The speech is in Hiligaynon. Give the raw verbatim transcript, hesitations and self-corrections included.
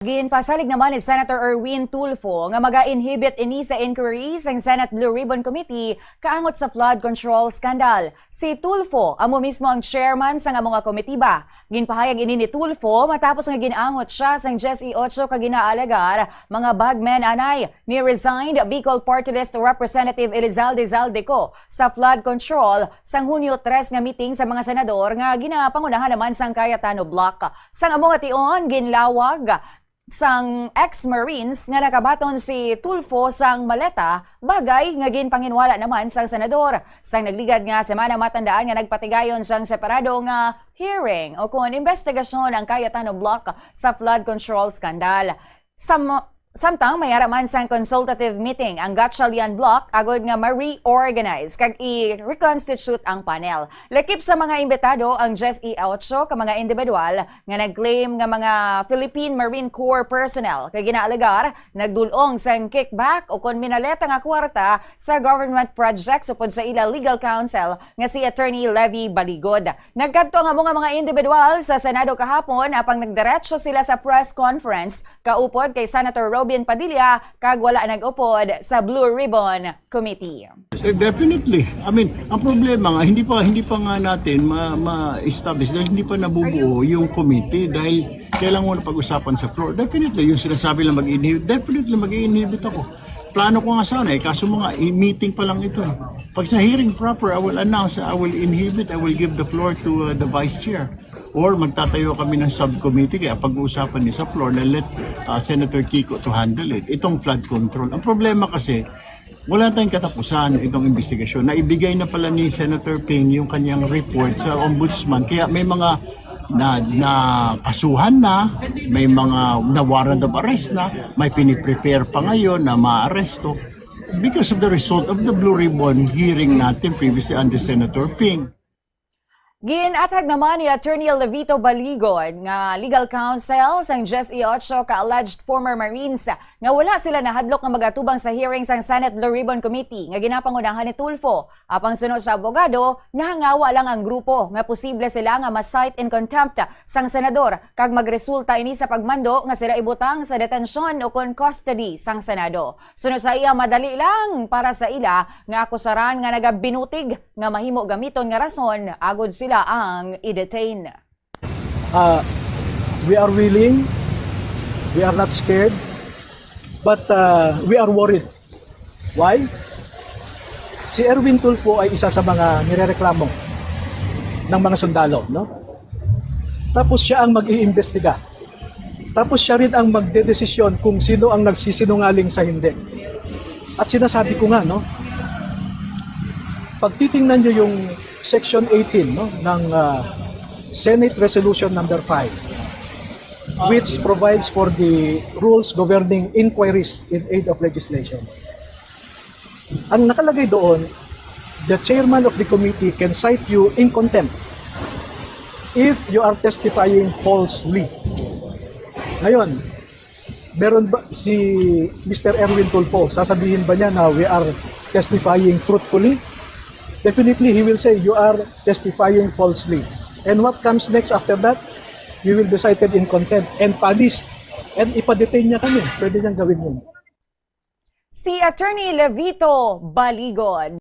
Ginpasalig naman ni Senator Erwin Tulfo nga maga-inhibit ini sa inquiry sang Senate Blue Ribbon Committee kaangot sa flood control scandal. Si Tulfo amo mismo ang chairman sang amo nga komitiba. Ginpahayag ini ni Tulfo matapos nga gin-angot sia sang diyes y ocho ka ginaalegar mga bagmen anay ni resigned Bicol Party List Representative Elizalde Zaldeco sa flood control sang Hunyo tres nga meeting sa mga senador nga ginapangunahan naman sang Cayetano Bloc. Sang amo nga tion, ginlawag sang ex-Marines nga nakabaton si Tulfo sang maleta, bagay nga ginpanginwala naman sang senador. Sang nagligad nga semana, matandaan nga nagpatigayon sang separado nga hearing o kon investigasyon ang Cayetano Bloc sa flood control scandal. Sam-, samtang may ara man sang consultative meeting ang Gatchalian Bloc agud nga ma-reorganize kag i-reconstitute ang panel. Lakip sa mga imbitado ang diyes y ocho ka mga individual nga nag-claim nga mga Philippine Marine Corps personnel kay ginaalegar nagdul-ong sang kickback o kon minaleta nga kwarta sa government projects upod sa ila legal counsel nga si Attorney Levy Baligod. Nagkadto ang amo nga mga individual sa Senado kahapon apang nagdiretso sila sa press conference kaupod kay Senator Robin Padilla kag wala nag-upod sa Blue Ribbon Committee. Eh, definitely. I mean, ang problema nga, hindi pa, hindi pa nga natin ma-, ma-establish dahil hindi pa nabubuo yung committee dahil kailangan mo na pag-usapan sa floor. Definitely, yung sinasabi lang mag-inhibit, definitely mag-inhibit ako. Plano ko nga sana eh, kaso mga i-, meeting pa lang ito eh. Pag sa hearing proper, I will announce, I will inhibit, I will give the floor to uh, the vice chair. Or magtatayo kami ng subcommittee, kaya pag-uusapan ni sa floor na let uh, Senator Kiko to handle it. Itong flood control. Ang problema kasi, wala tayong katapusan itong investigasyon. Naibigay na pala ni Senator Ping yung kanyang report sa ombudsman. Kaya may mga na, na kasuhan na, may mga na warrant of arrest na, may piniprepare pa ngayon na maaresto because of the result of the Blue Ribbon hearing natin previously under Senator Ping. Ginathag naman ni Attorney Levito Baligod nga legal counsel sang diyes y ocho ka alleged former Marines nga wala sila nahadlok nga magatubang sa hearing sang Senate Blue Ribbon Committee nga ginapangunahan ni Tulfo. Apang suno sa abogado, nahangawa lang ang grupo nga posible sila nga ma-cite in contempt sang senador kag magresulta ini sa pagmando nga sila ibutang sa detensyon o kon custody sang Senado. Suno sa iya, madali lang para sa ila nga akusaran nga nagabinutig nga mahimo gamiton nga rason agud sila ang i-detain. Uh, we are willing, we are not scared, but uh, we are worried. Why? Si Erwin Tulfo ay isa sa mga nirereklamo ng mga sundalo, no? Tapos siya ang mag-iimbestiga. Tapos siya rin ang magdedesisyon kung sino ang nagsisinungaling sa hindi. At sinasabi ko nga, no, pag titingnan nyo yung Section eighteen, no, ng uh, Senate Resolution number five, which provides for the rules governing inquiries in aid of legislation. Ang nakalagay doon, the chairman of the committee can cite you in contempt if you are testifying falsely. Ngayon, meron ba si Mister Erwin Tulfo, sasabihin ba niya na we are testifying truthfully? Definitely, he will say, "You are testifying falsely." And what comes next after that? You will be cited in contempt and punished. And ipa-detain niya kami. Pwede niyang gawin yun. Si Attorney Levito Baligod.